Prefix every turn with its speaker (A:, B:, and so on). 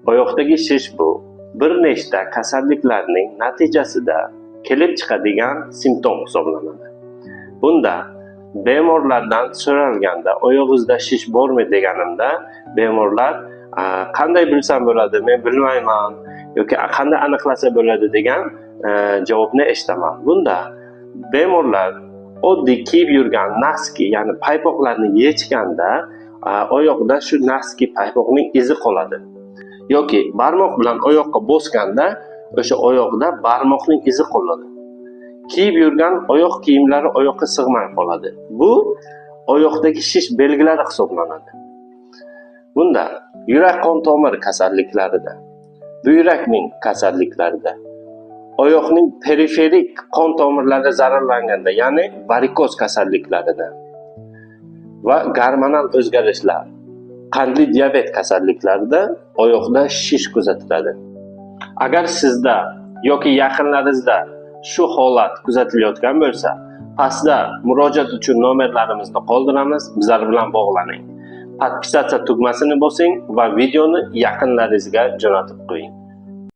A: Oyoqdagi shish bu bir nechta kasalliklarning natijasida kelib chiqadigan simptom hisoblanadi. Bunda bemorlardan so'ralganda, oyog'ingizda shish bormi deganimda, bemorlar "Qanday bilsam bo'ladi, men bilmayman" yoki "Qanday aniqlasa bo'ladi?" degan javobni eshitaman. Bunda bemorlar oddiy kiyib yurgan носки, ya'ni paypoqlarni yechganda oyoqda shu носки, paypoqning izi qoladi yoki barmoq bilan oyoqqa bosganda o'sha oyoqda barmoqning izi qoladi. Kiyib yurgan oyoq kiyimlari oyoqqa sig'may qoladi. Bu oyoqdagi shish belgilari hisoblanadi. Bunda yurak qon tomir kasalliklarida, buyrakning kasalliklarida, oyoqning periferik qon tomirlari zararlanganda, ya'ni varikoz kasalliklarida va gormonal o'zgarishlar, qandli diabet kasalliklarida oyoqda shish kuzatiladi. Agar sizda yoki yaqinlaringizda shu holat kuzatilayotgan bo'lsa, pastda murojaat uchun nomerlarimizni qoldiramiz, bizlar bilan bog'laning. Подписаться tugmasini bosing va videoni yaqinlaringizga jo'natib qo'ying.